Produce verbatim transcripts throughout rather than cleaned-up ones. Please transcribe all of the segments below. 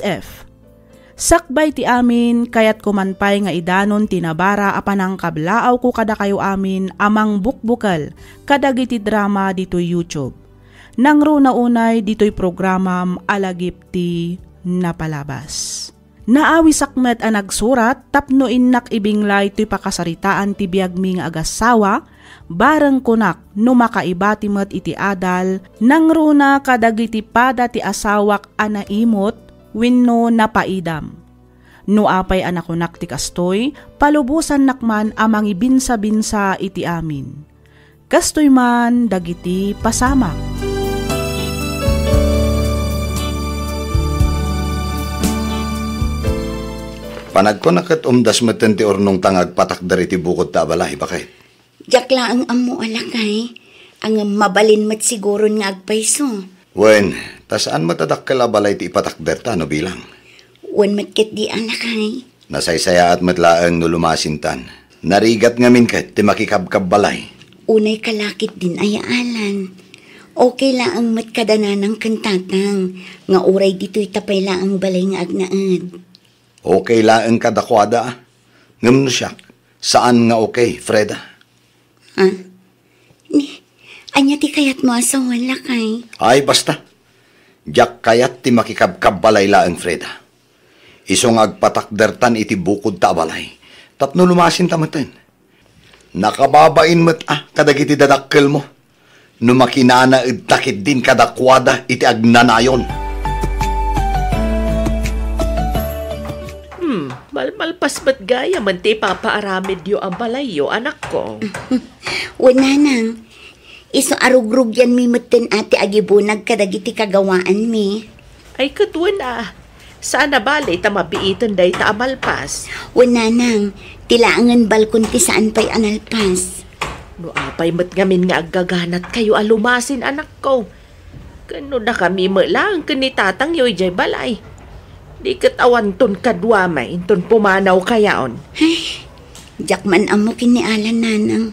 F. Sakbay ti amin, kayatko man pay nga idanon ti nabara a panangkablaawko kadakayo amin a mangbukbukel kadagiti drama ditoy YouTube. Nangruna unay ditoy programam a lagip ti napalabas. Naawisak met a nagsurat tapno innak ibinglay toy pakasaritaan ti biagmi nga agassawa, bareng kunak no makaibati met iti adal, nangruna kadagiti pada ti asawak a naimot wenno napaidam. No apay a nakunak ti kastoy, palubosannak man a mangibinsabinsa iti amin. Kastoy man dagiti pasamak. Panagkuna ket umdas metten ti urnongta nga agpatakder iti bukodta a balay, baket. Diak laeng ammo a lakay, ngem mabalin met siguron nga agpayso. Wen, ta saan met a dakkel a balay ti ipatakderta no bilang. Wen met ketdi a lakay. Nasaysayaat met laeng no lumasintan. Narigat ngamin ket ti makikabkabbalay. Unay kalakit din aya Alan. Okay laeng met kada nanang ken tatang nga uray ditoy ta pay laeng balay nga agnaed. Okay laeng kadakuada, a. Ngem no siak, saan nga okay, Freda. Ha? Ni, ania ti kayatmo a sawen, lakay? Ay, basta. Diak kayat ti makikabkabbalay laeng, Freda. Isu nga agpatakdertan iti bukodta a balay. Tapno lumasinta metten. Nakababain met a kadagiti dadakkelmo. No makinanaedta ketdin kadakuada iti agnanayon. Hmm, malmalpas met gayamen ti ipapaaramidyo a balayyo, anakko. Wen, nanang, isu a rugrugianmi metten a ti agibunag kadagiti kagawaanmi. Ay, ket wen a, saan a bale ta mabiiten dayta a malpas. Wen, nanang, ti laengen balkon ti saan pay a nalpas. No apay met ngamin nga aggaganatkayo a lumasin, anakko, ken no dakami met laeng ken ni tatangyo idiay balay, di ket awanton kaduami inton pumanawkayon. Ay, diak man ammo ken ni Alan, nanang.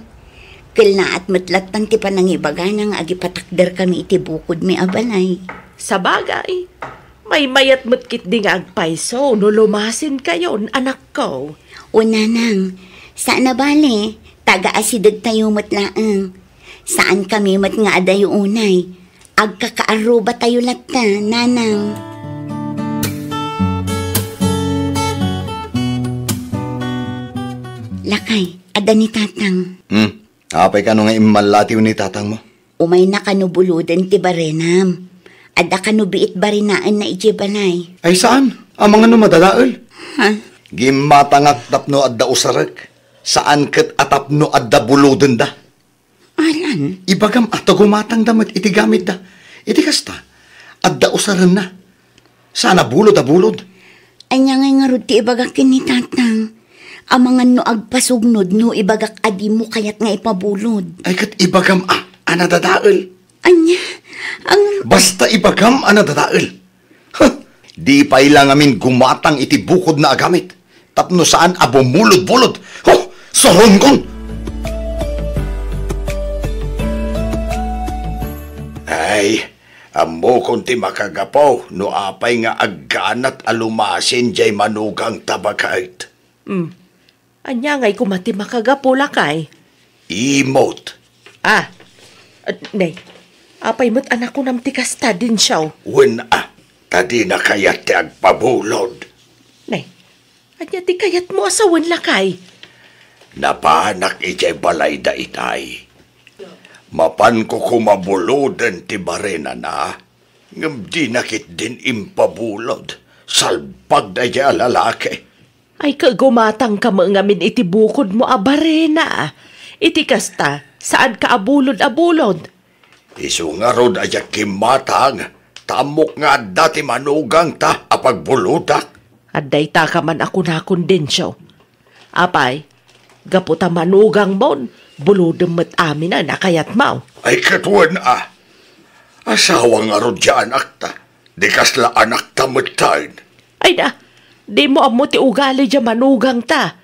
Kellaat met lattan ti panangibagana nga agipatakderkami iti bukodmi a balay. Sabagay, maymayat met ketdi nga agpayso no lumasinkayon, anakko. O, nanang, saan a bale, taga-asidegtayo met laeng. Saankami met nga adayo unay. Agkakaarrubatayo latta, nanang. Lakay, adda ni tatang. Hmm? Apay kano nga immallatiw ni tatangmo? Umayna kano buloden ti barenam. Adda kano biit barenaenna idiay balay. Ay, saan? Amangan no madadael. Ha? Gimmatangak tapno adda usarek. Saan ket a tapno adda bulodenda. Alan? Ibagam a ta gumatangda met iti gamitda. Iti kasta, adda usarenna. Saan a bulod a bulod. Ania ngay ngarud ti ibagak ken ni tatang? Amangan no agpasugnod no ibagak a dimo kayat nga ipabulod. Ay, ket ibagam a, a nadadael. Ania? Ang Basta ibagam a nadadael. Huh! Di pay la ngamin gumatang iti bukodna a gamit. Tapno saan a bumulod-bulod. Huh! Saronkon! Ay, ammokon ti makagapu no apay nga agganat a lumasin diay manugangta, baket. Hmm. Ania ngay koma ti makagapu, lakay? Imot. Ah, ah, ne. Apay met a nakunam ti kasta, Dencio? Wen a, ta dina kayat ti agpabulod. Ne, ania ti kayatmo a sawen, lakay? Napanak idiay balayda itay. Mapanko koma buloden ti barenana, ngem dina ketdin impabulod. Salbag daydiay a lalaki. Ay, kagumatangka met ngamin iti bukodmo a barena. Iti kasta, saanka a bulod a bulod. Isu ngarud a diak gimmatang, ta ammok nga adda ti manugangta a pagbulodak. Adda itaka man a kunakon, Dencio. Apay, gapu ta manugangmon, bulodem met amin a nakayatmo. Ay, ket wen a. Asawa ngarud diay anakta. Di kasla anakta metten. Ay da, dimo ammo ti ugali diay manugangta.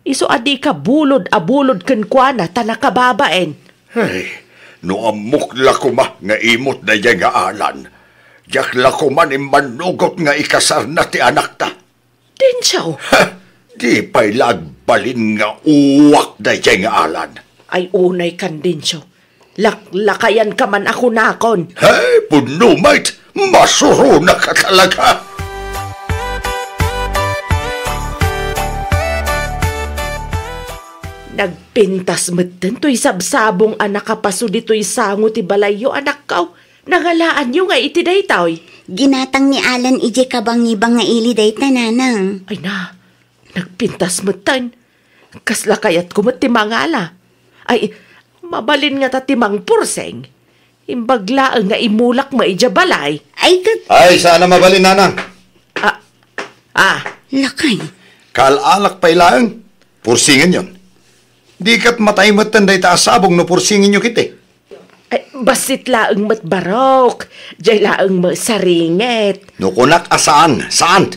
Isu a dika bulod a bulod kenkuana ta nakababain. Ay, no ammok la koma nga imot daydiay nga Alan, Diak la koman immanugot nga ikasarna ti anakta. Dencio! Ha! Di pay la agbalin nga uwak daydiay nga Alan. Ay, unay kan, Dencio. Laklakayan ka man a kunakon. Hey, punno met! Masuronak a talaga! Nagpintas metten toy sabsabong a nakapaso ditoy sango ti balayyo, anakko. Nangalaanyo nga iti daytoy? Ginatang ni Alan idiay kabangibang nga ili dayta, nanang. Ay na, nagpintas metten. Kasla kayatko met ti mangala. Ay, mabalin ngata ti mangpursing. Imbag laeng nga imulak met idiay balay. Ay, ket Ay, saan a mabalin, nanang. Ah, ah. Lakay. Kaal-alak pay laeng. Pursingenyon. Di ket matay metten dayta a sabong no pursingenyo ketdi. Ay, bassit laeng met, barok. Diay laeng met saringet. No kunak a saan, saan?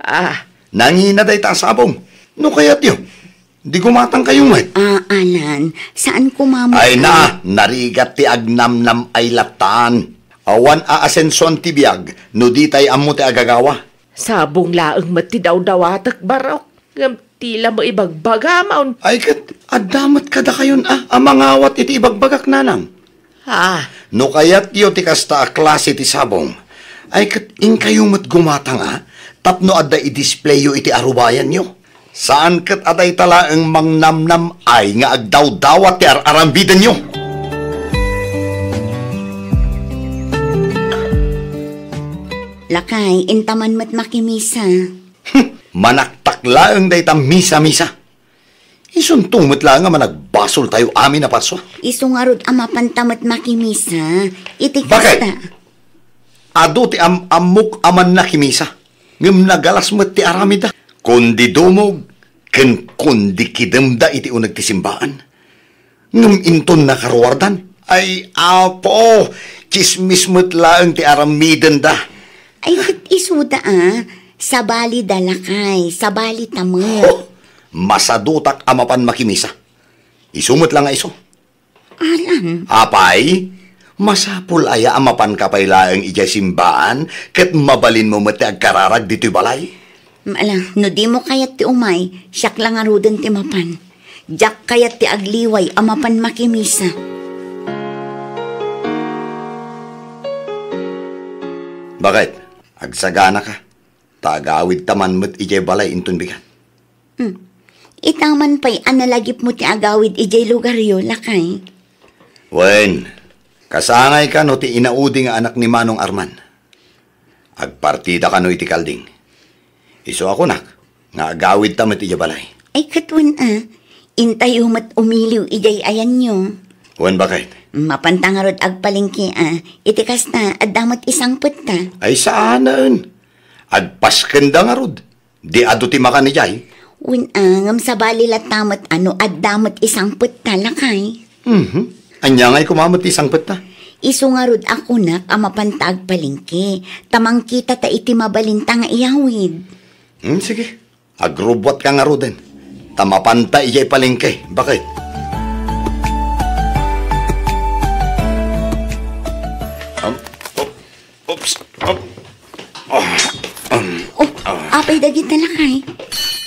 Ah. Nangina dayta a sabong. No kayatyo, di gumatangkayo met. Ah, Alan, saan koma met Ay na, narigat ti agnamnam ay lattan. Awan a asensoan ti biag no ditay ammo ti agagawa. Sabong laeng met ti dawdawatek, barok. Ngem ti la met ibagbagam. Ay ket, adda met kadakayon a, a mangawat iti ibagbagak, nanang. Ah. No kayatyo ti kasta a klase ti sabong, ay ket inkayo met gumatang a, tapno adda i-displayyo iti arubayanyo. Saan ket a dayta laeng mangnamnam-ay nga agdawdawat ti ar-arambidenyo. Lakay, intaman met makimisa. Manaktak laeng dayta misa-misa. Isunto met laeng a managbasoltayo amin a parsua. Isu ngarud a mapanta met makimisa. Iti Bakit? kasta. Adu ti am-ammok a mannakimisa, ngem nagalas met ti aramidda. Kundi dumog, ken kundi kidemda iti uneg ti simbaan. Ngem inton nakaruardan, ay, Apo, tsismis met laeng ti aramidenda. Ay, ket isuda a, sabalida lakay, sabalita met. Ho! Masadutak a mapan makimisa. Isu met la nga isu. Alan. Apay, masapul aya a mapanka pay laeng idiay simbaan ket mabalinmo met ti agkararag ditoy balay? Ala, no dimo kayat ti umay, siak la ngaruden ti mapan. Diak kayat ti agliway a mapan makimisa. Bakit? Agsaganaka? Ta agawidta man met idiay balay inton bigat. Hmm. Ita man pay a nalagipmo ti agawid idiay lugaryo, lakay. Wen, kasangayka no ti inaudi nga anak ni Manong Arman. Agpartida kano iti kalding. Isu a kunak, nga agawidta met idiay balay. Ay, ket wen a, intayo met umiliw idiay ayanyo. Wen, bakit? Mapanta ngarud agpalengke a, iti kasta, adda met isangpetta. Ay, saanen. Agpaskenda ngarud. Di adu ti makan idiay? Wen a, ngem sabali latta met a no adda met isangpetta, lakay. Mhm. Ania ngay koma met ti sangpetta? Isu ngarud a kunak a mapanta agpalengke, ta mangkitata iti mabalinta nga iyawid. Hmm, sige. Agrubbuatka ngaruden. Ta mapanta idiay palengke. Bakit? Um, oh. Oops. Oh. Oh. Um. Oh, apay dagita, lakay.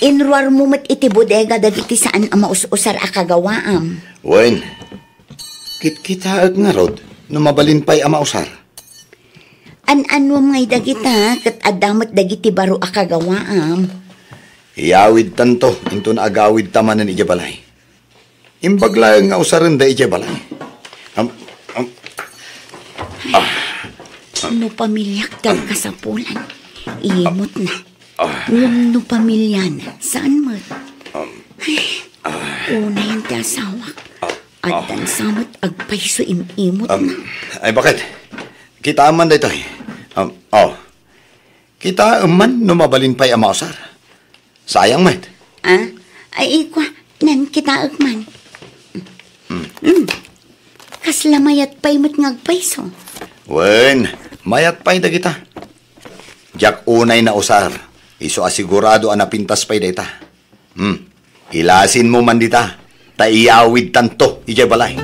Inruarmo met iti bodega dagiti saan a maus-usar a kagawaam. Wen, kitkitaek ngarud no mabalin pay a mausar. An-anuam ngay dagita ket adda met dagiti baro a kagawaam. Iyawidtanto inton agawidta manen idiay balay. Imbag laeng nga usarenda idiay balay. Am, am, ah. No pamiliak ti agkasapulan, imutna. Ah. Ngem no pamiliana, saan met? Um, Ay, ah. Unayan ti asawak. Ah, ah. Addan sa met agpayso im-imutna. Um, ay, bakit? Kitaem man daytoy. Um, oh. Kitaem man no mabalin pay a mausar. Sayang met. Ah? Ay, ikua, nan kitaek man. Hmm. Hmm. Kasla mayat pay met nga agpayso. Wen, mayat pay dagita. Diak unay nausar. Isu a sigurado a napintas pay dayta. Hmm. Ilasinmo man dita, ta iyawidtanto idiay balay.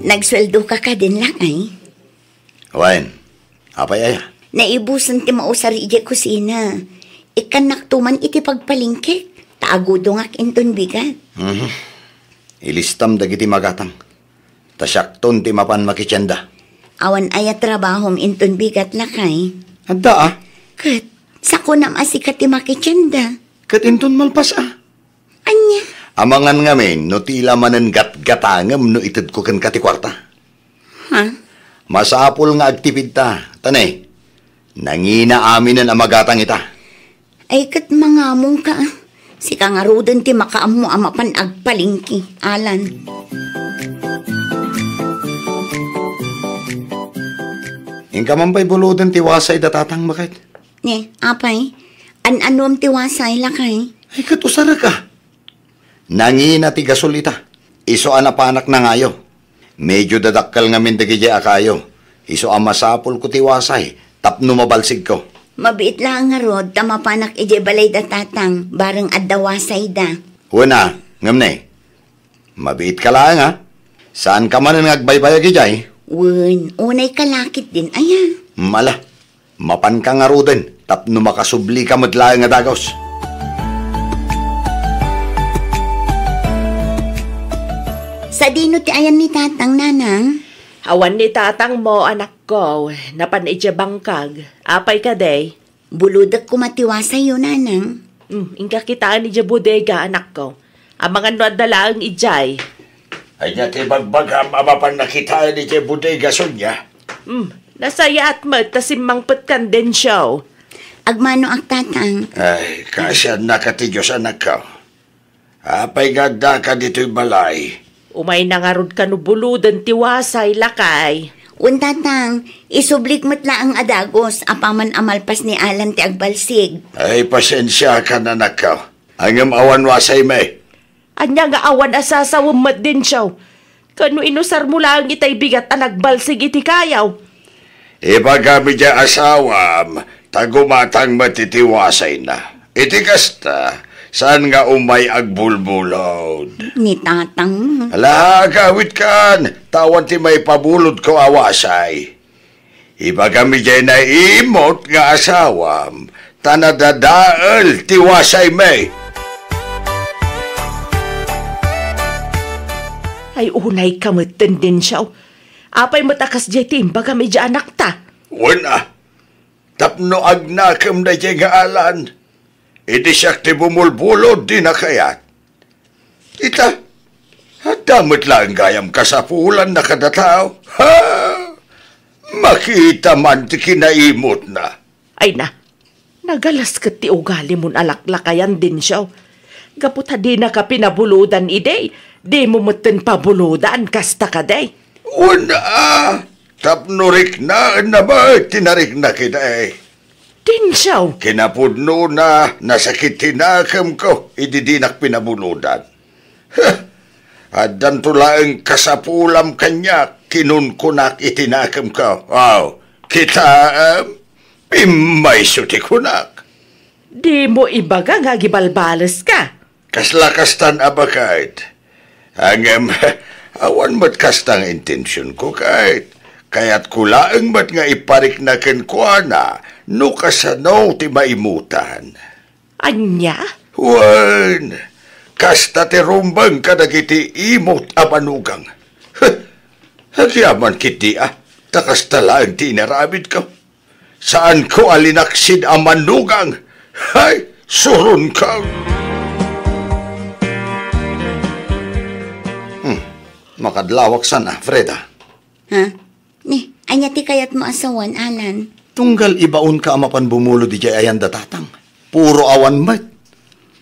Nagsueldoka kadin, lakay? Wen, apay aya? Naibusen ti mausar idiay kusina. Ikkannakto man iti pagpalengkek, ta agudongak inton bigat. Mhm. Ilistam dagiti magatang. Ta siakton ti mapan makitienda. Awan aya trabahom inton bigat, lakay? Adda, a. Ket, sakonam a sika ti makitienda. Ket inton malpas, a. Ania? Amangan ngamin no ti la manen gatgatangem no itedko kenka ti kuarta. Ha? Masapul nga agtipidta, ta ne, nangina aminen a magatang ita. Ay, ket mangamongka, a. Sika ngaruden ti makaammo a mapan agpalengke, Alan. Inka man pay buloden ti wasay da tatang, baket? Ne, apay? An-anuem ti wasay, lakay? Ay, ket usarek, a. Nangina ti gasol ita. Isu a napanak nangayo. Medio dadakkel ngamin dagidiay a kayo. Isu a masapulko ti wasay tapno mabalsigko. Mabiit laeng ngarud ta mapanak idiay balay da tatang, bareng adda wasayda. Wen a, ngem ne, mabiitka laeng, a. Saanka manen nga agbaybayag idiay? Wen, unayka la ketdin aya. Mm, ala. Mapanka ngaruden tapno makasublika met laeng a dagus. Sadino ti ayan ni tatang, nanang? Awan ni tatangmo, anakko. Napan idiay bangkag. Apay kadi? Bulodek koma ti wasayyo, nanang. Hmm, inka kitaen idiay bodega, anakko. Amangan no adda laeng idiay. Ania ti bagbagam a mapan nakitaen idiay bodega, Sonia? Hmm, nasayaat met ta simmangpetkan, Dencio. Agmanoak, tatang. Ay, kaasiannaka ti Dios, anakko. Apay nga addaka ditoy balay? Umayna ngarud kano buloden ti wasay, lakay. Wen, tatang, isublik met laeng a dagus apaman a malpas ni Alan ti agbalsig. Ay, pasensiakan, anakko. Ngem awan wasaymi. Ania nga awan a sasawem met, Dencio? Kano inusarmo laeng itay bigat a nagbalsig iti kayaw? Ibagam idiay asawam, ta gumatang met iti wasayna. Iti kasta, saan nga umay agbulbulod. Ni tatang. Ala, agawidkan, ta awan ti maipabulodko a wasay. Ibagam idiay naimut nga asawam, ta nadadael ti wasaymi. Ay, unayka met, Dencio. Apay met a kasdiay ti imbagam idiay anakta? Wen a, tapno agnakem daydiay nga Alan. Idi siak ti bumulbulod, dina kayat. Ita, adda met laeng gayam kasapulanna kada tao. Ha? Makita man ti kinaimutna. Ay na, nagalas ket ti ugalimon a laklakayan, Dencio. Gapu ta dinaka pinabulodan idi, dimo metten pabulodan, kasta kadi? Wen a, tapno riknaenna met ti nariknak idi. Dencio! Kinapudnona, nasakit ti nakemko idi dinak pinabulodan. Heh! Addanto laeng kasapulam kaniak, kinunkunak iti nakemko. Aw, kitaem? Pimmayso ti kunak. Dimo ibaga nga agibalbaleska. Kasla kastan a baket. Ngem, awan met kasta nga intensionko, ket kayatko laeng met nga iparikna kenkuana no kasano ti maimutan. Ania? Wen, kasta ti rumbeng kadagiti imut a manugang. Heh, agyaman ketdi a, ta kasta laeng ti inaramidko. Saanko a linaksid a manugang. Hay, suronko! Hmm, makadlawak sana, Freda. Ha? Ni, ania ti kayatmo a sawen, Alan? Tunggal ibaonka a mapan bumulod idiay ayan da tatang. Puro awan met.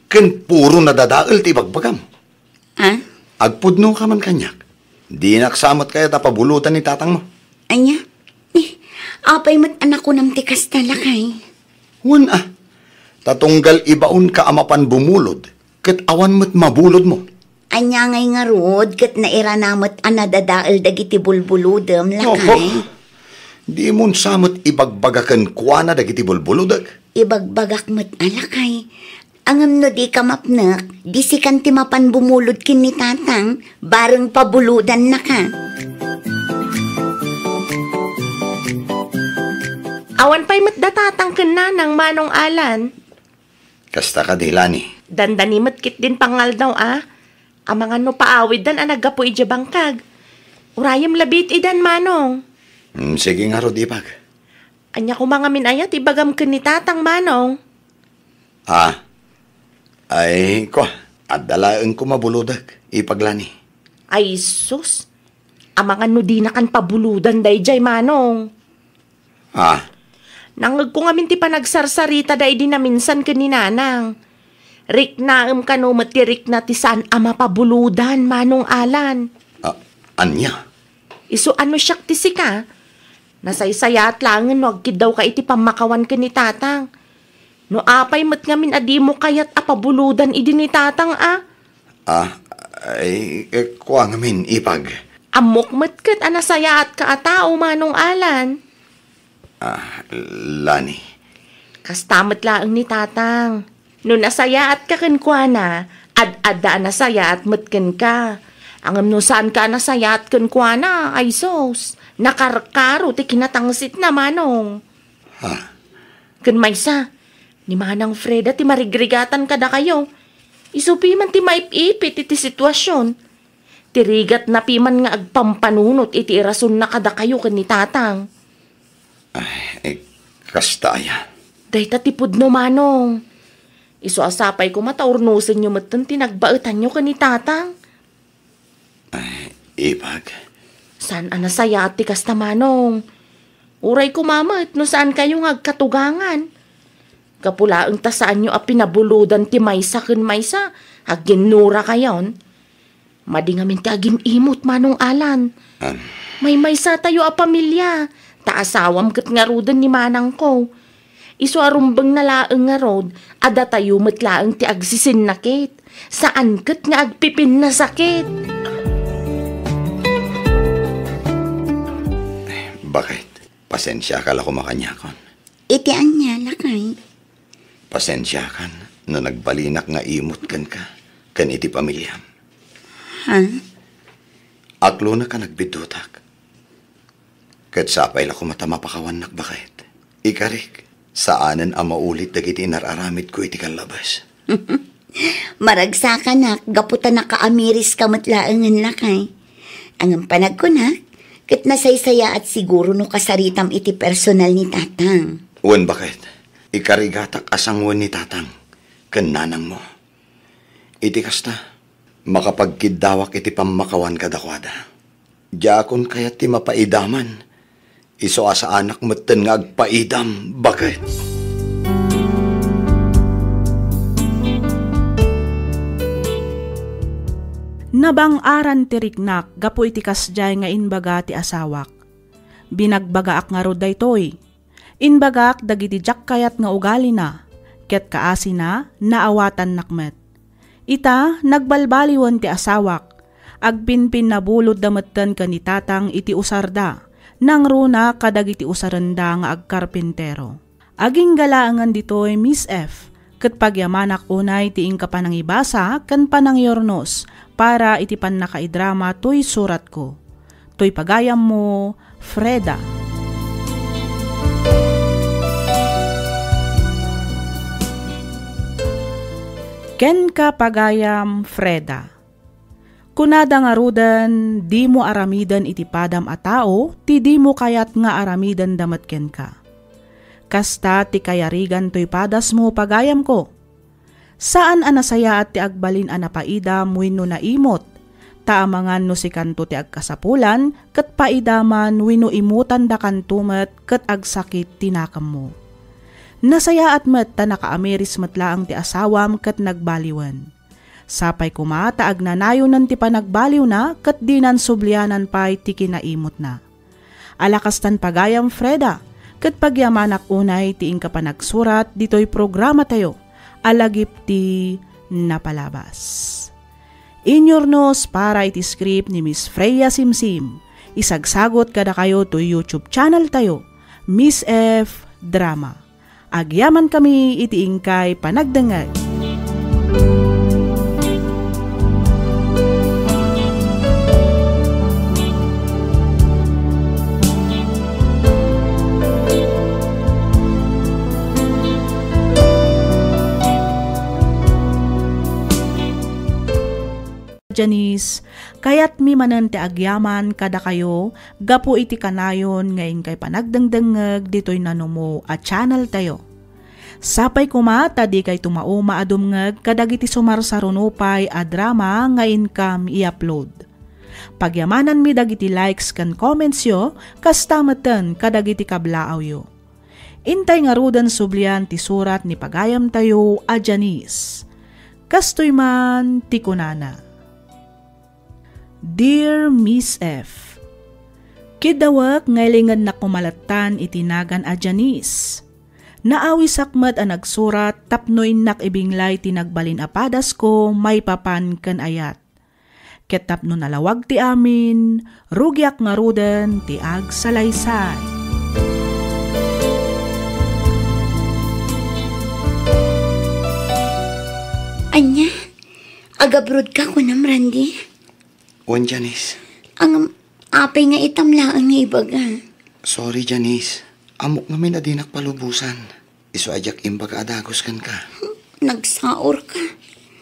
Ken puro nadadael ti ibagbagam. Ah? Agpudnoka man kaniak. Dinak sa met kayat a pabulodan ni tatangmo. Ania? Eh, apay met a nakunam ti kasta, lakay? Wen a, ta tunggal ibaonka a mapan bumulod, ket awan met mabulodmo. Ania ngay ngarud ket nairana met a nadadael dagiti bulbulodem, lakay? Oho. Dimon sa met ibagbaga kenkuana dagiti bulbulodek? Ibagbagak met a, lakay. Ngem no dika mapnek, di sikan ti mapan bumulod ken ni tatang, bareng pabulodannaka. Awan pay met da tatang ken nanang, Manong Alan. Kasta kadi, Lani? Dandani met ketdin pangaldaw a. Amangan no paawiddan a naggapu idiay bangkag. Urayem labi iti idan, Manong. Mm, sige ngarud, ipag. Ania koma ngamin aya ti ibagam ken ni tatang, Manong? Ah. Ay, kua, adda laeng koma bulodek, ipag, Lani. Ay, sus. Amangan no dinakan pabuludan daydiay, Manong. Ah. Nangngegko ngamin ti panagsarsaritada idi naminsan ken ni Nanang. Riknaem kano met ti rikna ti saan a mapabuludan, Manong Alan. Ah, ania? Isu a no siak ti sika, nasaysayaat laengen no agkiddawka iti pammakawan ken ni Tatang. No apay met ngamin a dimo kayat a pabuludan idi ni Tatang a? Ah, ay, eh, kua ngamin, ipag. Ammok met ket a nasayaatka a tao, Manong Alan. Ah, Lani. Kasta met laeng ni Tatang. No nasayaatka kenkuana, ad-adda a nasayaat met kenka. Ngem no saanka a nasayaat kenkuana, ay sus, nakarkaro ti kinatangsitna, Manong. Ha? Ken maysa, ni Manang Freda ti marigrigatan kadakayo. Isu piman ti maip-ipit iti situasion. Ti rigatna piman nga agpampanunot iti irasonna kadakayo ken ni Tatang. Ay, eh, kasta aya? Dayta ti pudno, Manong. Isu a sapay koma ta urnosenyo metten ti nagbaetanyo ken ni Tatang. Ay, ipag. Saan a nasayaat ti kasta, Manong. Uray koma met no saankayo nga agkatugangan. Gapu laeng ta saanyo a pinabuludan ti maysa ken maysa, aginnurakayon. Madi ngamin ti agim-imot, Manong Alan. Am. Maymaysatayo a pamilia, ta asawam ket ngaruden ni manangko. Isu a rumbengna laeng ngarud a datayo met laeng ti agsisinnakit, saan ket nga agpipinnasakit. Bakit? Pasensiaka la koma kaniakon. Iti ania, lakay? Pasensiakan no nagbalinak nga imot kenka ken iti pamiliam. Ha? Aklonak a nagbiddutak. Ket sapay la koma ta mapakawannak baket. Ikarik, saanen a maulit dagiti inar-aramidko iti kallabas. Maragsakanak gapu ta nakaamiriska met laengen, lakay. Ngem panagkunak, ket nasaysayaat siguro no kasaritam iti personal ni Tatang. Wen, baket, ikarigatak a sangoen ni Tatang ken nanangmo. Iti kasta, makapagkiddawak iti pammakawan kadakuada. Diakon kayat ti mapaidaman. Isu a saanak metten nga agpaidam, baket. Nabang-aran ti riknak gapu iti kasdiay nga imbaga ti asawak. Binagbagaak ngarud daytoy. Imbagak dagiti diak kayat nga ugalina, ket kaasina, naawatannak met. Ita, nagbalbaliwen ti asawak. Agpinpinnabulodda metten ken ni Tatang iti usarda, nangruna kadagiti usarenda nga agkarpintero. Agingga laengen ditoy, Miss F, ket pagyamanak unay ti inka panangibasa ken panangyurnos para iti pannakaidrama toy suratko. Toy pagayammo, Freda. Kenka, pagayam Freda. Kunada ngaruden, dimo aramiden iti padam a tao ti dimo kayat nga aramidenda met kenka. Kasta ti kayarigan toy padasmo, pagayamko. Saan a nasayaat ti agbalin a napaidam wenno naimot, ta amangan no sikanto ti agkasapulan ket paidaman wenno imutandakanto met ket agsakit ti nakemmo. Nasayaat met ta nakaamiris met laeng ti asawam ket nagbaliwen. Sapay koma ta agnanayonen ti panagbaliwna ket dinan sublianan pay ti kinaimutna. Ala kastan pagayam Freda, ket pagyamanak unay ti inka panagsurat ditoy programatayo a lagip ti napalabas. Inyurnos para iti script ni Miss Freya Simsim. Isagsagot kadakayo toy YouTube channel tayo, Miss F Drama. Agyamankami iti inkay panagdengngeg. Janice, kayatmi manen ti agyaman kadakayo gapu iti kanayon nga inkay panagdengdengngeg ditoy nanumo a channeltayo. Sapay koma ta dikay tumauma a dumngeg kadagiti sumarsaruno pay a drama nga inkam i-upload. Pagyamananmi dagiti likes ken commentsyo, kasta metten kadagiti kablaawyo. Intay ngaruden sublian ti surat ni pagayamtayo a Janice. Kastoy man ti kunana, "Dear Miss F, kiddawek nga ilingennak koma lattan iti nagan a Janice. Naawisak met a nagsurat tapno innak ibinglay ti nagbalin a padasko maipapan ken ayat. Ket tapno nalawag ti amin, rugiak ngaruden ti agsalaysay." Ania? Agabroad ka kunam, Randy? Wen, Janice. Ngem, apay nga itam laeng nga ibaga? Sorry, Janice. Ammok ngamin a dinak palubosan. Isu a diak imbaga a dagus kenka. Nagsaor ka.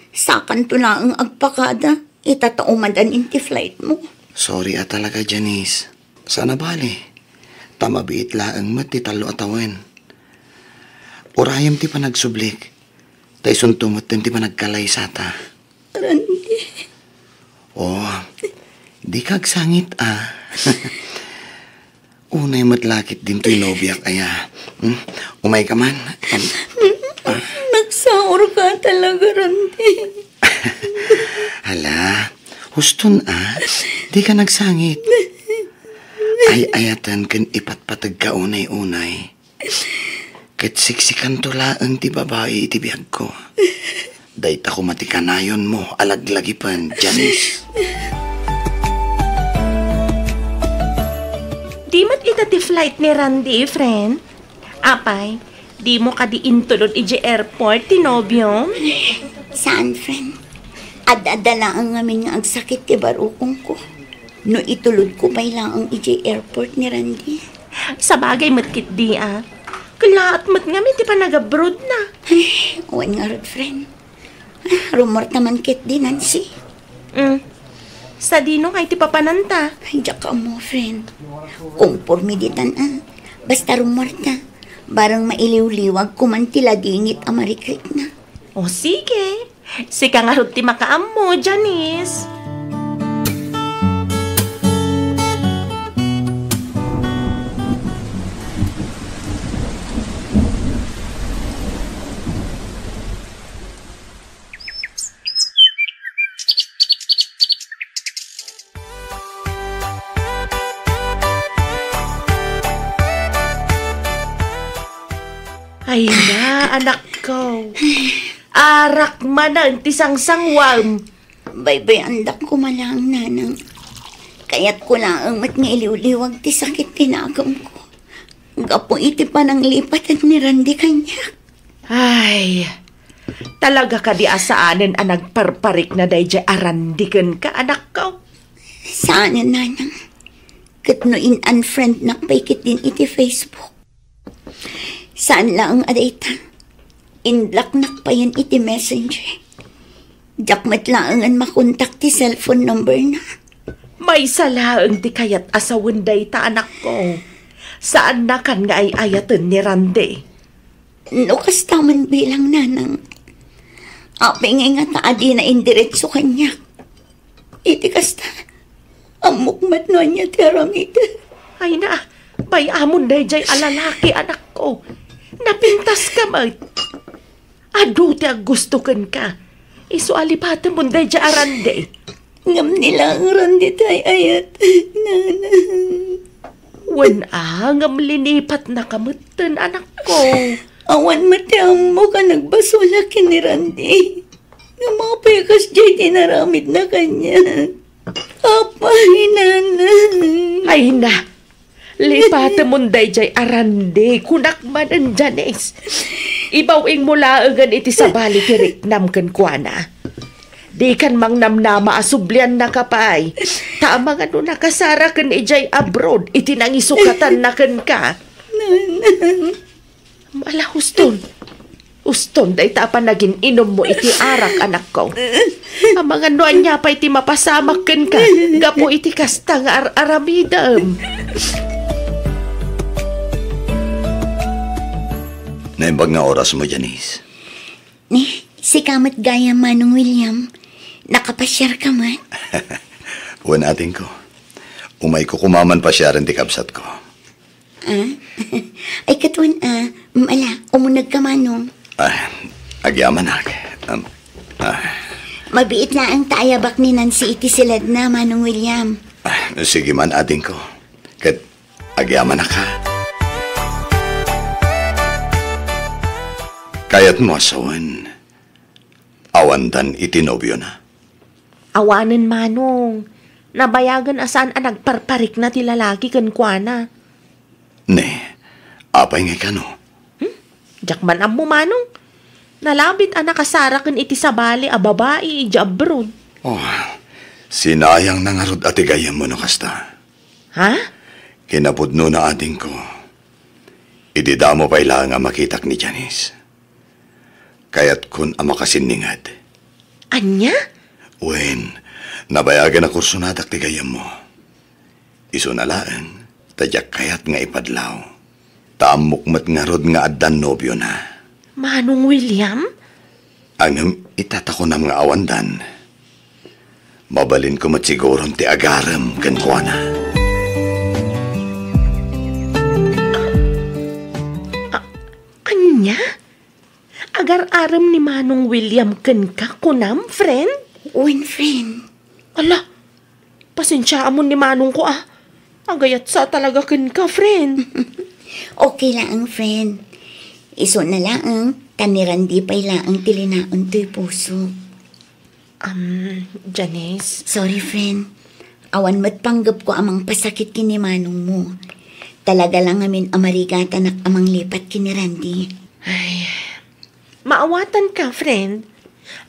Sakanto laeng agpakada. Ita ta umadan iti flight mo. Sorry a talaga, Janice. Saan a bale. Ta mabiit laeng met ti tallo a tawen. Urayem ti panagsublik. Ta isunto metten ti panagkalaysata. Randy. Oh, dika agsangit, a. Unay met la ketdin toy nobiak aya. Hmm? Umayka man. Am-, ah. Nagsaor ka talaga, Randy. Hala, huston, a. Dika agsangit. Ay-ayaten ken ipatpategka unay-unay. Ket siksikanto laeng ti babai iti biagko. Dayta koma ti kanayonmo a laglagipen, Janice. Di met ita ti flight ni Randy, friend? Apay, dimo kadi intulod idiay airport ti nobiom? Saan, friend? Ad-adda laeng ngamin nga agsakit ti barukongko. No itulodko pay laeng idiay airport ni Randy. Sabagay met ketdi, a. Kellaat met ngamin ti panagabroadna. Ay, wen ngarud, friend. Ah, rummuarta man ketdi, Nancy. Mm. Sadino ngay ti papananta? Ay, diak ammo, friend. Komporme ditan, a. Basta rummuarta. Bareng mailiwliwagko man ti ladingit a marikrikna. O, sige. Sika ngarud ti makaammo, Janice. Ay na, anakko. Arak manen ti sangsangwam. Baybay-andak koma laeng, nanang. Kayatko laeng met nga iliwliwag ti sakit ti nakemko. Gapu iti pananglipaten ni Randy kaniak. Ay, talaga kadi a saanen a nagparparikna daydiay a Randy kenka, anakko? Saanen, nanang. Ket no in-unfriendnak pay ketdin iti Facebook. Saan laeng a dayta. Inblocknak payen iti Messenger. Diak met laengen makontak ti cellphone numberna. Maysa laeng ti kayat a sawen dayta, anakko. Saannakan nga ay-ayaten ni Randy. No kasta man bilang, nanang, apay ngay ngata a dina indiretso kaniak? Iti kasta, ammok met no ania ti aramiden. Ay na, bay-amon daydiay a lalaki, anakko. Napintaska met. Adu ti aggusto kenka. Isu a lipatemon daydiay a Randy. Ngem ni laeng Randy ti ay-ayat, nanang. Wen a, ngem linipatnaka metten, anakko. Awan met ti ammok a nagbasolak ken ni Randy. Ngem apay a kasdiay ti inaramidna kaniak? Apay, nanang. Ay na, lipatemon daydiay a Randy, kunak manen, Janice. Ibaw-ingmo laengen iti sabali ti riknam kenkuana. Dikan mangnamnama a subliannaka pay. Ta amangan no nakasara ken idiay abroad iti nangisukatanna kenka. Nanang. Ala, huston. Uston dayta a panagin-inummo iti arak, anakko. Amangan no ania pay ti mapasamak kenka gapu iti kasta nga ar-aramidem. Naimbag nga orasmo, Janice. Ni, sika met gayam, Manong William. Nakapasiarka met? Wen, adingko. Umayko koma man pasiaren ti kabsatko. Ah? Ay, ket wen, ah, mm, ala, umunegka, Manong. Ah, agyamanak. Um, ah. Mabiit laeng ta ayabak ni Nancy iti siledna, Manong William. Ah, sige man, adingko. Ket agyamanak, ha? Kayatmo a sawen, awandan iti nobiona? Awanen, Manong. Nabayagen a saan a nagparparikna ti lalaki kenkuana. Ne, apay ngay kano? Hmm? Diak man ammo, Manong. Nalabit a nakasaraken iti sabali a babai idiay abroad. Oh, sinayang na ngarud a ti gayyemmo no kasta. Ha? Kinapudno na, adingko. Idi damo pay laeng a makitak ni Janice. Kayatkon a makasinninged. Ania? Wen, nabayagen a kursonadak ti gayyemmo. Isuna laeng, ta diak kayat nga ipadlaw. Ta ammok met ngarud nga addan nobiona. Manong William? Ngem ita ta kunam nga awandan. Mabalinko met siguron ti agarem kenkuana. A-, ania? Agar-arem ni Manong William kenka, kunam, friend? Wen, friend. Ala, pasensiaamon ni Manongko, ah. Agayatsa talaga kenka, friend. Okay laeng, friend. Isuna laeng, ta ni Randy pay laeng ti linaen toy puso. Um, Janice? Sorry, friend. Awan met panggepko a mangpasakit ken ni manongmo. Talaga la ngamin a marigatanak a manglipat ken ni Randy. Ay, maawatanka, friend.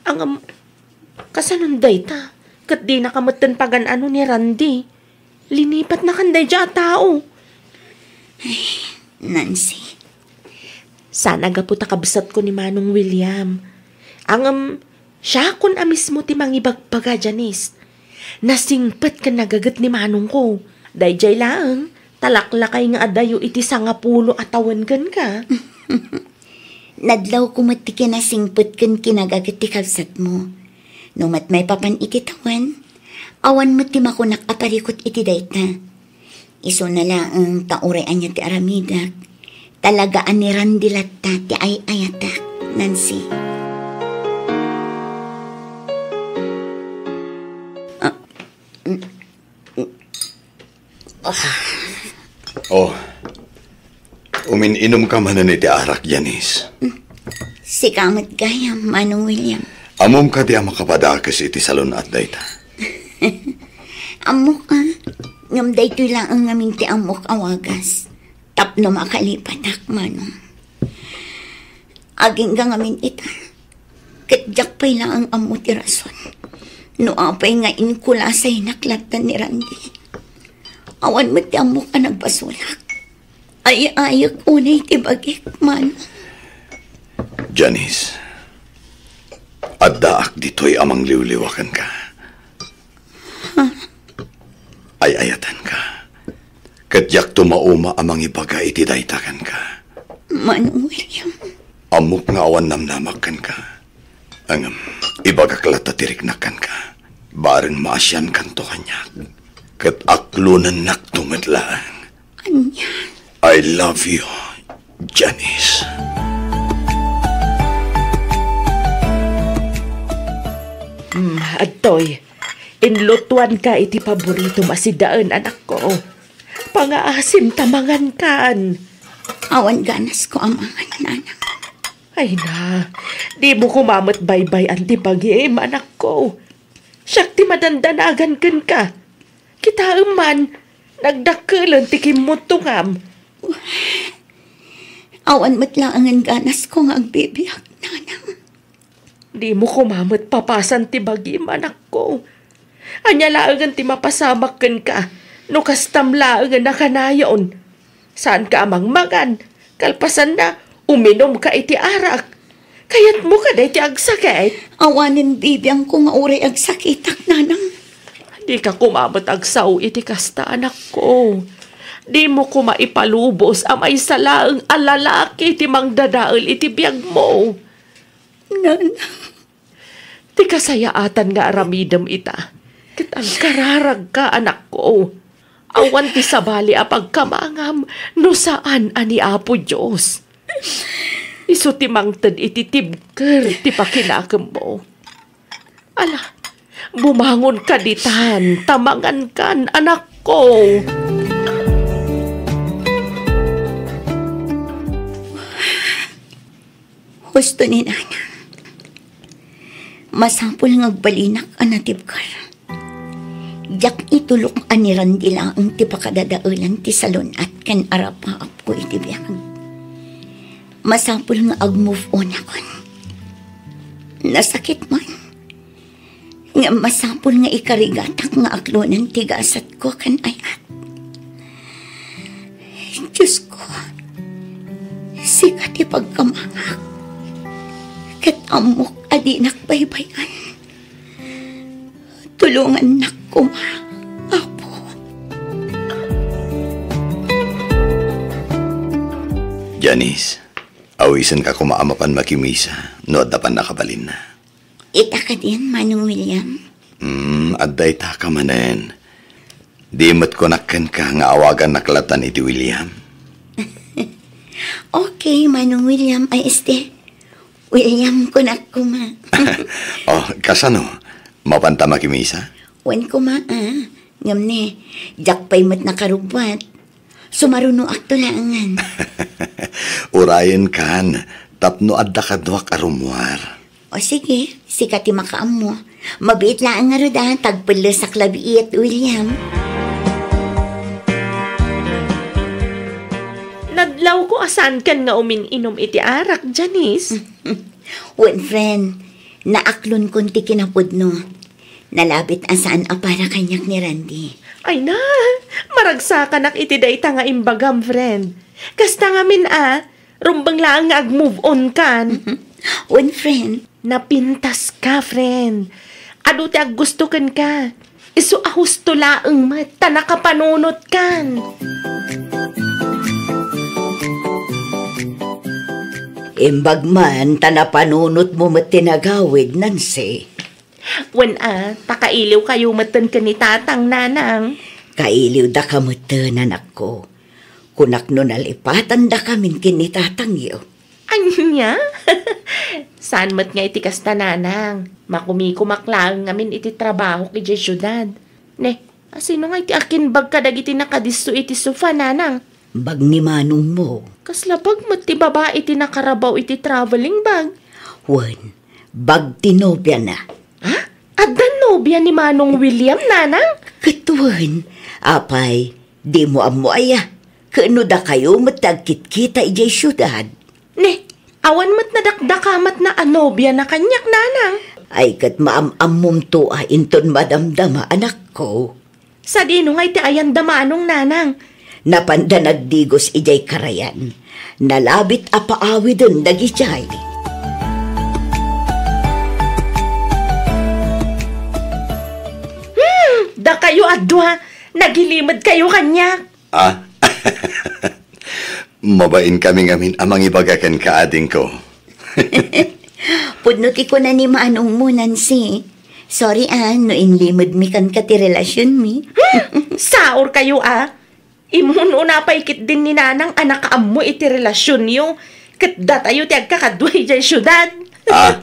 Ngem, kasanon dayta? Ket dinaka metten pagan-ano ni Randy. Linipatnakan daydiay a tao. Ay, Nancy. Saan a gapu ta kabsatko ni Manong William. Ngem, siakon a mismo ti mangibagbaga, Janice. Nasingpet ken nagaget ni manongko. Daydiay laeng, talaklakay nga adayo iti sangapulo a tawen kenka. Nadlawko met ti kinasingpet ken kinagaget ti kabsatmo. No met maipapan iti tawen, awan met ti makunak a parikut iti dayta. Isuna laeng ta uray ania ti aramidek, talaga a ni Randy latta ti ay-ayatek, Nancy. Ah, mm, mm. Ah. Oh. Umin-inumka manen iti arak, Janice. Sika met gayam, Manong William. Ammom kadi a makapadakes iti salun-at dayta? Ammok, a. Ngem daytoy laeng ngamin ti ammok a wagas. Tapno makalipatak, Manong. Agingga ngamin ita. Ket diak pay laeng ammo ti rason no apay nga inkulasaynak latta ni Randy. Awan met ti ammok a nagbasolak. Ay-ayek unay ti bagik, Manong. Janice, addaak ditoy a mangliwliwa kenka. Ay-ayatenka. Ket diakto mauma a mangibaga iti dayta kenka. Manong William. Ammok nga awan namnamak kenka. Ngem, ibagak latta ti riknak kenka. Bareng maasiankanto kaniak. Ket aklonennakto met laeng. Ania? I love you, Janice. Hmm, adtoy. Inlutuanka iti paboritom a sidaen, anakko. Pangaasim ta mangankan. Awan ganasko a mangan, nanang. Ay na, dimo koma met baybay-an ti bagim, anakko. Siak ti madandanagan kenka. Kitaem man, nagdakkelen ti kimmutongam. Awan met laengen ganasko nga agbibiag, nanang. Dimo koma met papasan ti bagim, anakko. Ania laengen ti mapasamak kenka no kastam laengen a kanayon? Saanka a mangmangan, kalpasanna, uminumka iti arak. Kayatmo kadi ti agsakit? Awanen bibiangko nga uray agsakitak, nanang. Dika koma met agsao iti kasta, anakko. Dimo koma ipalubos a maysa laeng a lalaki ti mangdadael iti biagmo. Nanang. Ti kasayaatan nga aramidem ita, ket agkararagka, anakko. Awan ti sabali a pagkamangam no saan a ni Apo Dios. Isu ti mangted iti tibker ti pakinakemmo. Ala, bumangonka ditan, ta mangankan, anakko. Husto ni Nanang. Masapul nga agbalinak a natibker. Diak itulok a ni Randy laeng ti pakadadaelan ti salun-at ken arapaapko iti biag. Masapul nga ag-move on akon. Nasakit man. Ngem masapul nga ikarigatak nga aklonen ti gasatko ken ayat. Diosko, sika ti pagkamangak, ket ammok a dinak baybay-an. Tulongannak koma, Apo. Janice, awisenka koma a mapan makimisa no adda pannakabalinna. Ita kadin, Manong William? Hmm, adda itaka manen. Di met kunak kenka nga awagannak latan iti William? Okay, Manong William, ay, este, William kunak koma. Oh, kasano? Mapanta makimisa? Wen koma, a. Ngem ne, diak pay met nakarubbuat. Sumarunoakto laengen. Urayenkan, tapno adda kaduak a rummuar. O sige, sika ti makaammo. Mabiit laeng ngarud a, tagpellesak labiit, William. Nadlawko a saankan nga umin-inom iti arak, Janice. Wen, friend, naaklonkon ti kinapudno. Nalabit a saan a para kaniak ni Randy. Ay na, maragsakanak iti dayta nga imbagam, friend. Kasta ngamin a, rumbeng laeng nga ag-move on kan. Wen, friend. Napintas ka, friend. Adu ti aggusto kenka. Isu a husto laeng met ta nakapanunot kan. Imbag man ta napanunot mo met ti nagawid, Nancy. Wen a, ta kailiw kayo metten ken ni Tatang, Nanang. Kailiw daka metten, anakko. Kunak no nalipatan dakamin ken ni Tatangyo. Ania? Saan met nga iti kasta, Nanang. Makumikumak laeng ngamin iti trabahok idiay siudad. Ne, asino nga iti akimbag kadagiti nakadisso iti sofa, Nanang? Bag ni manongmo. Kasla bag met ti babai ti nakarabaw iti traveling bag? Wen, bag ti nobiana. Ha? Adda nobia ni Manong William, Nanang? Ket wen, apay, dimo ammo aya? Ket no dakayo met ti agkitkita idiay siudad? Ne, awan met nadakdakamatna a nobiana kaniak, Nanang. Ay, ket maam-ammomto a inton madamdama, anakko. Sadino ngay ti ayanda manong, Nanang? Napanda nagdigos idiay karayan. Nalabit a paawiden dagidiay. Hmm, dakayo a dua, nagilimedkayo kaniak. Ah? Mabain kami ngamin a mangibaga kenka, adingko. Pudno ti kuna ni manongmo, Nancy. Sorry, a, no inlimedmi kenka ti relasionmi. Hmm! Saorkayo, a. Imun-una pay ketdin ni Nanang a nakaammo iti relasionyo. Ket datayo ti agkakadua idiay siudad. Ah.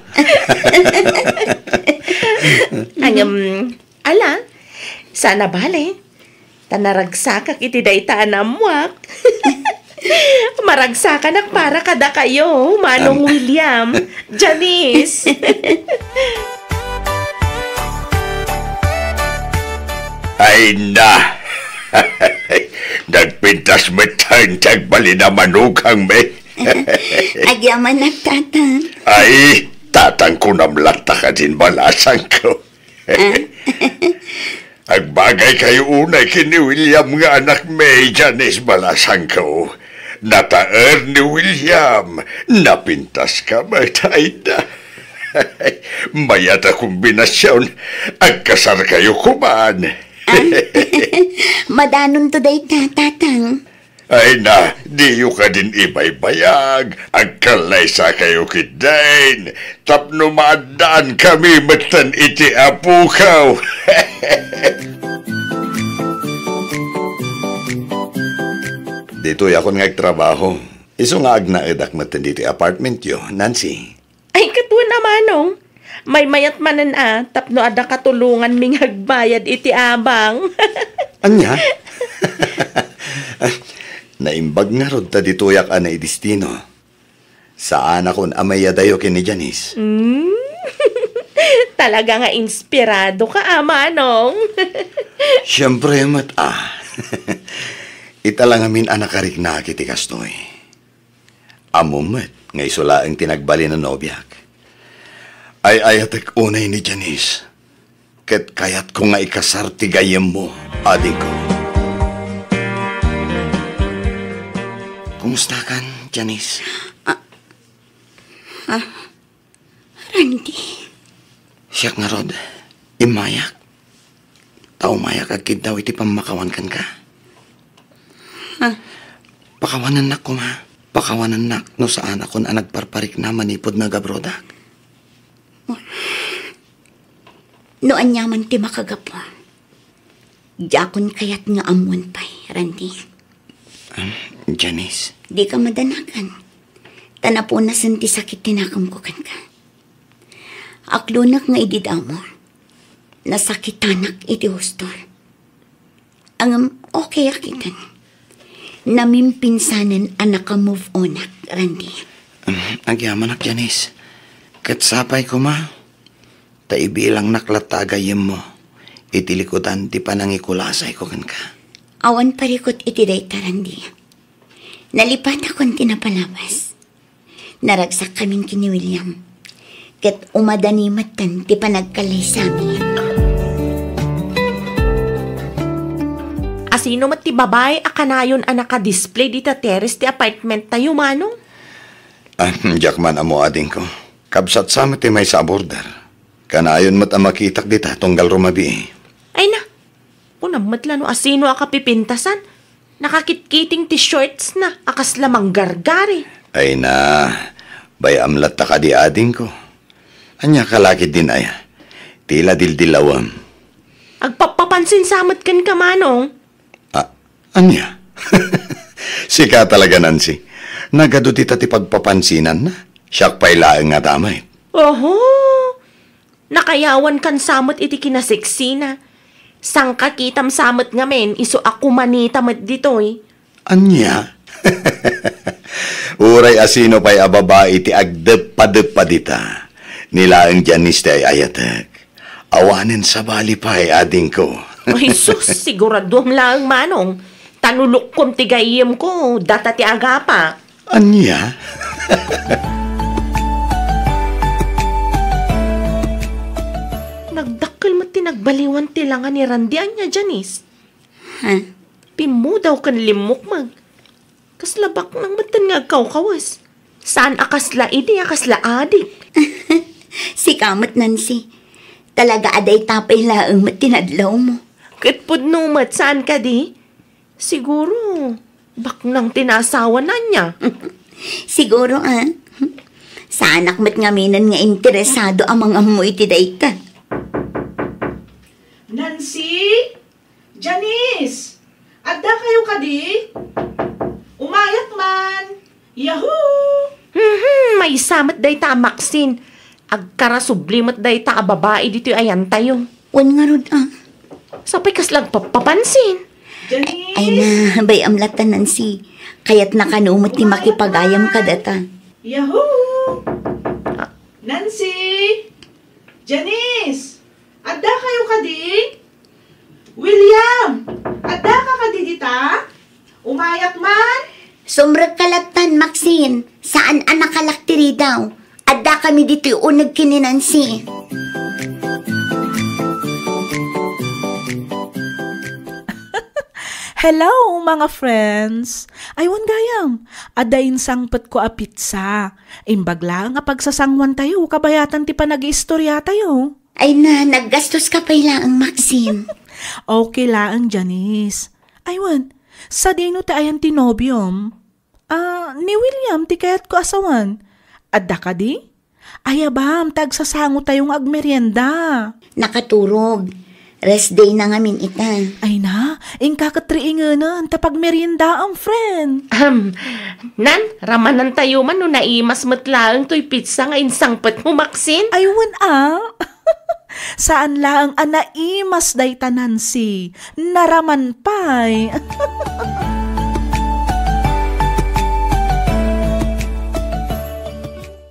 Ngem, ala, saan a bale. Ta naragsakak iti dayta a naammoak. Maragsakanak para kadakayo, Manong Am- William, Janice. Ay na! Nagpintas met ti agbalin a manukangmi. Agyamanak, Tatang. Ay, tatangko, namlatta kadin balasangko. Ah? Agbagaykayo unay ken ni William nga anakmi, Janice, balasangko. Nataer ni William. Napintas ka met, ay na. Mayat a kombinasion. Agkasar kayo kuman. Ah, madanonto dayta, Tatang. Ay na, diyo kadin ibaybayag. Agkallaysa kayo ketdin. Tapno maaddaan kami metten iti apokaw. Ditoy akon nga agtrabaho. Isu nga agnaedak metten ditoy apartmentyo, Nancy. Ay, kasta a, Manong. Maymayat manen a, tapno adda katulonganmi nga agbayad iti abang. Ania? Naimbag ngarud ta ditoyak a naidestino. Saanakon a mayadayo ken ni Janice. Mm. Talaga nga inspirado ka, a, Manong. Siempre met, a. Ita la ngamin a nakariknaak iti kastoy. Ammom met nga isu laeng ti nagbalin a nobiak. Ay-ayatek unay ni Janice. Ket kayatko nga ikasar ti gayyemmo, adingko. Kumustakan, Janice? Ah, ah, Randy. Siak ngarud, immayak. Ta umayak agkiddaw iti pammakawan kenka. Ah. Pakawanennak koma. Pakawanennak no saanakon a nagparparikna manipud nagabrodak. No aniaman ti makagapu, diakon kayat nga ammoen pay, Randy. Ah, Janice. Dika madanagan. Ta napunasen ti sakit ti nakemko kenka. Aklonek nga idi damo, nasakitanak iti hustor. Ngem okay ak iten. Namimpinsanen a naka-move on ak, Randy. Agyamanak, Janice. Ket sapay koma, ta ibilangnak latta a gayyemmo iti likudan ti panangikulasayko kenka. Awan parikut iti dayta, Randy. Nalipatakon ti napalabas. Naragsak kamin ken ni William. Ket umadani metten ti panagkallaysami. Asino met ti babai a kanayon a naka-display dita terrace ti apartment tayo, Manong? Ah, diak man ammo, adingko. Kabsat sa met ti maysa a border. Kanayon met a makitak dita tunggal rumabii. Ay na, kunam met la no asino a kapipintasan. Nakakitkiting ti shorts na a kasla manggargari. Ay na, bay-am latta kadi, adingko. Ania ka la ketdin aya? Ti la dildilawem. Agpappapansin sa met kenka, Manong. Ah, ania? Sika talaga, Nancy. Nagadu dita ti pagpapansinanna. Siak pay laeng nga damay. Oho. Nakayawankan sa met iti kinaseksina. Sangkakitam sa met ngamin, isu a kumanita met ditoy. Ania? Uray asino pay a babai ti agdeppadeppa dita. Ni laeng Janice ti ay-ayatek. Awanen sabali pay, adingko. Ay sus, siguraduam laeng, Manong. Ta no lukkom ti gayyemko, data ti agapa. Ania? Nagdakkel met ti nagbaliwan ti langa ni Randy. Ania, Janice? Ha? Pimmudaw ken limmukmeg. Kasla baknang metten nga agkawkawes. Saan a kasla idi a kasla adik. Sika met, Nancy. Talaga a dayta pay laeng met ti nadlawmo. Ket pudno met, saan kadi? Siguro, baknang ti naasawana niya. Siguro, a. Saanak met ngaminen nga interesado a mangammo iti dayta. Nancy? Janice! Adda kayo kadi? Umayak man! Yahoo! Mhm, maysa met dayta a Maxine. Agkarasubli met dayta a babai ditoy ayantayo. Wen ngarud, a. Sapay kasla agpappapansin. Janice! Ay na, bay-am latta, Nancy. Kayatna kano met ti makipagayam kadata. Yahoo! Ah. Nancy! Janice! Adda kayo kadi? William! Adda ka kadi dita? Umayak man? Sumrekka lattan, Maxine. Saan a nakalak ti ridaw. Adda kami ditoy uneg ken ni Nancy. Hello, mga friends! Aywan gayam, adda insangpetko a pizza. Imbag laeng a pagsasanguantayo kabayatan ti panagiistoriatayo. Ay na, naggastos ka pay laeng, Maxine. Okay laeng, Janice. Aywan, sadino ti ayan ti nobiom? Ah, ni William ti kayatko a sawen. Adda kadi? Ayabam, ta agsasangotayo nga agmerienda. Nakaturog. Rest day na ngamin ita. Ay na, inka ket riingenen ta pagmeriendaam, friend. Ahem. Nan, ramanantayo man no naimas met laeng toy pizza nga insangpetmo, Maxine. Aywan a. Saan laeng a naimas dayta, Nancy. Naraman pay.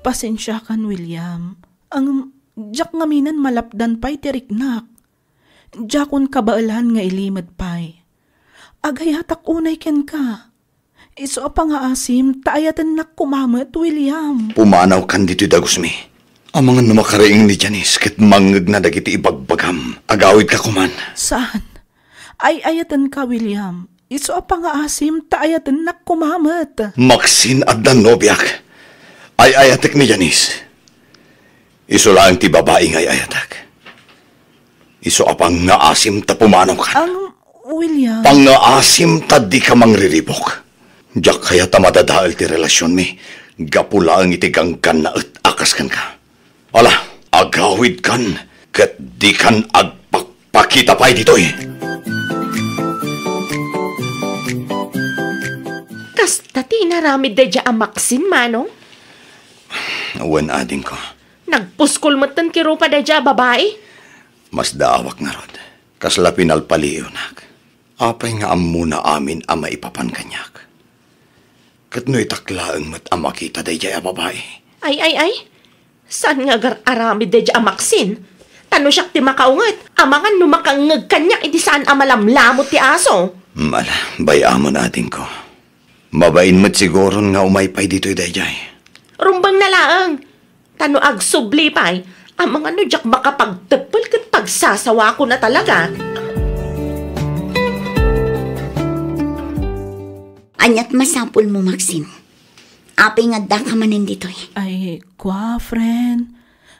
Pasensiakan, William. Ang diak ngaminen malapdan pay ti riknak. Diakon kabaelan nga ilimed pay. Agayatak unay kenka. Isu a pangaasim ta ayatennak koma met, William. Pumanawkan ditoy dagusmi. Amangan no makariing ni Janice ket mangngegna dagiti ibagbagam. Agawidka koman. Saan? Ay-ayatenka, William. Isu a pangaasim ta ayatennak koma met. Maxine, adda nobiak. Ay-ayatek ni Janice. Isu laeng ti babai nga ay-ayatek. Isu a pangngaasim ta pumanawkan. Ang, William. Pangngaasim ta dika mangriribuk. Diak kayat a madadael ti relasionmi gapu laeng iti ganggannaet a kas kenka. Ala, agawidkan ket dikan agpakpakita pay ditoy. Kasta ti inaramid daydiay a Maxine, Manong? Wen, adingko. Nagpuskol metten ti rupa daydiay a babai? Masdaawak ngarud. Kasla pinalpaliiwnak. Apay nga ammona amin a maipapan kaniak? Ket no itak laeng met a makita daydiay a babai? Ay, ay, ay. Saan nga agar-aramid daydiay a Maxine? Ta no siak ti makaunget, amangan no makangngeg kaniak iti saan a malamlamot ti aso. Mm, ala, bay-amon, adingko. Mabain met siguron nga umay pay ditoy daydiay. Rumbeng na laeng. Ta no agsubli pay, amangan no diak makapagteppel ket pagsasawakon a talaga. Ania ti masapulmo, Maxine? Apay nga addaka manen ditoy? Ay, kua, friend.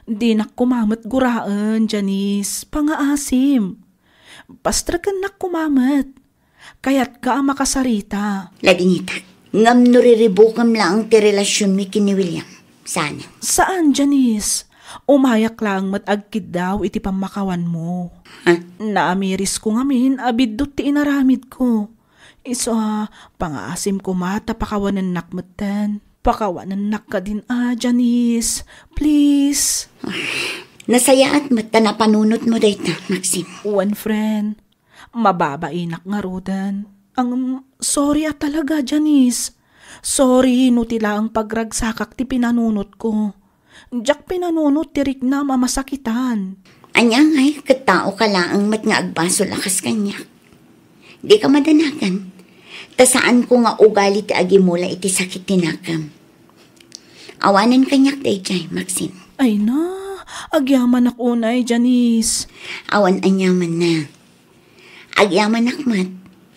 Dinak koma met guraen, Janice. Pangaasim. Pastrekennak koma met. Kayatka a makasarita. Ladingitak. Ngem no riribukem laeng ti relasionmi ken ni William, saan? Saan, Janice. Umayak laeng met agkiddaw iti pammakawanmo. Ha? Naamirisko ngamin a biddut ti inaramidko. Isu a, pangaasim koma ta pakawanennak metten. Pakawanennak kadin a, Janice. Please. Nasayaat met ta napanunotmo dayta, Maxine. Wen, friend. Mababainak ngaruden. Ang, sorry a talaga, Janice. Sorry no ti laeng pagragsakak ti pinanunotko. Diak pinanunot ti riknam a masakitan. Ania ngay, ket tao ka laeng met nga agbasol a kas kaniak. Dika madanagan. Ta saanko nga ugali ti agimula iti sakit ti nakem. Awanen kaniak daydiay, Maxine. Ay na, agyamanak unay, Janice. Awan aniamanna. Agyamanak met,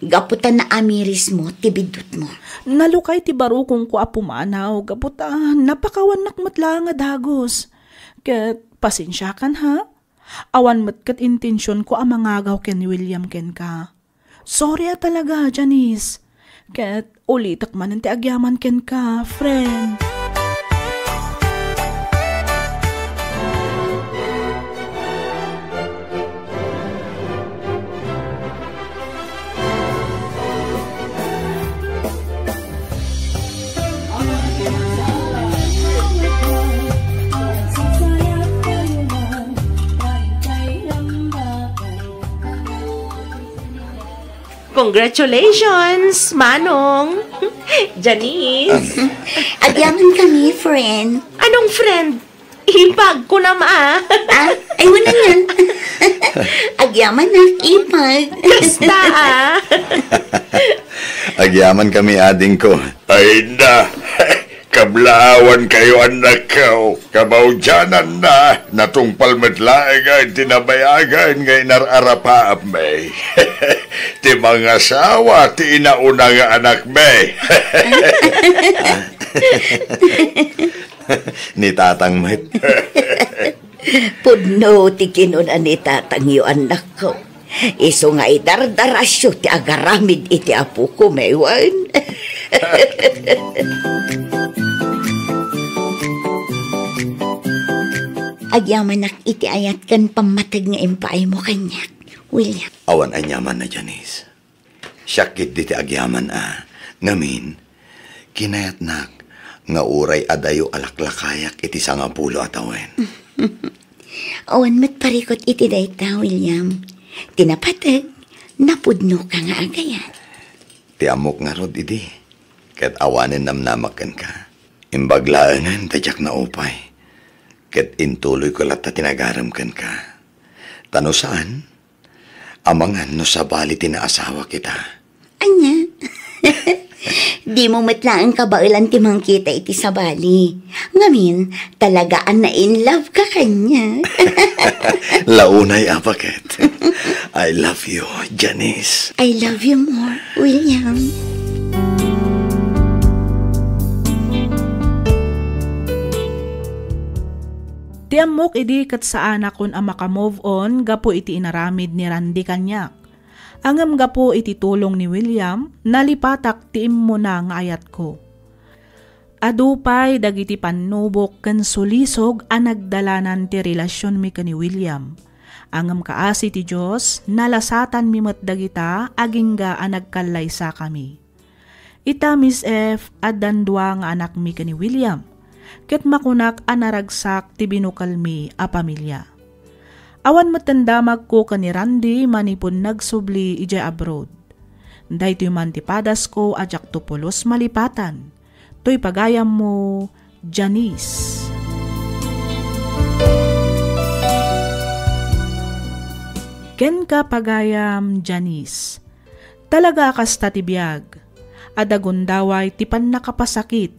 gapu ta naamirismo ti biddutmo. Nalukay ti barukongko a pumanaw, gapu ta napakawannak met laeng a dagus. Ket, pasensiakan, ha? Awan met ket intensionko a mangagaw ken ni William kenka. Sorry a talaga, Janice. Ket ulitek manen ti agyaman kenka, friend. Congratulations, Manong! Janice! Agyaman kami, friend. Anong friend? Ipag ko naman, ah. Ah, ay, wala yan. Agyaman na, ipag. Kasta, ah. Agyaman kami, adingko. Ay na. Kablaawankayo, annakko. Kamaudiananna, natungpal met laeng ti nabayagen nga inar-arapaapmi. Ti mangasawa ti inauna nga anakmi. Ni tatang met. Pudno ti kinuna ni tatangyo, annakko. Isu nga idardarasyo ti agaramid iti apoko, maywan. Agyamanak iti ayat ken pammateg nga impaaymo kaniak, William. Awan aniamanna, Janice. Siak ketdi ti agyaman a. Ngamin, kinayatnak nga uray adayo a laklakayak iti sangapulo a tawen. Awan met parikut iti dayta, William. Ti napateg, napudnoka nga agayat. Ti ammok ngarud idi, ket awanen namnamak kenka. Imbag laengen ta diak naupay, ket intuloyko latta ti nagarem kenka. Ta no saan, amangan no sabali ti naasawa kita. Ania? Dimo met laeng kabaelan ti mangkita iti sabali. Ngamin, talaga a na-in love ka kaniak. Launay a paket. I love you, Janice. I love you more, William. Ti ammok idi ket saanakon a maka-move on gapu iti inaramid ni Randy kaniak. Ngem gapu iti tulong ni William, nalipatak ti immuna nga ayatko. Adu pay dagiti pannubok ken sulisog a nagdalanan ti relasionmi ken ni William. Ngem kaasi ti Dios, nalasatanmi met dagita agingga a nagkallaysakami. Ita, Miss F, addan dua nga anakmi ken ni William, ket makunak a naragsak ti binukelmi a pamilia. Awan metten damagko ken ni Randy manipud nagsubli idiay abroad. Daytoy man ti padasko a diakto pulos malipatan. Toy pagayammo, Janice. Kenka, pagayam Janice. Talaga a kasta ti biag. Adda gundaway ti pannakapasakit,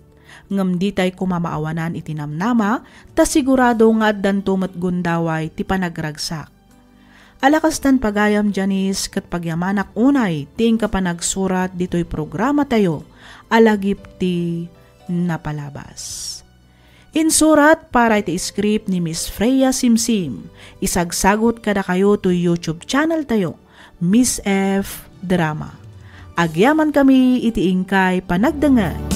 ngem ditay koma maawanan iti namnama, ta sigurado nga addanto met gundaway ti panagragsak. Ala kastan, pagayam Janice, ket pagyamanak unay ti inka panagsurat ditoy programatayo a Lagip ti Napalabas. Insurat para iti script ni Miss Freya Simsim. Isagsagut kadakayo toy YouTube channel tayo, Miss F Drama. Agyamankami iti inkay panagdengngeg.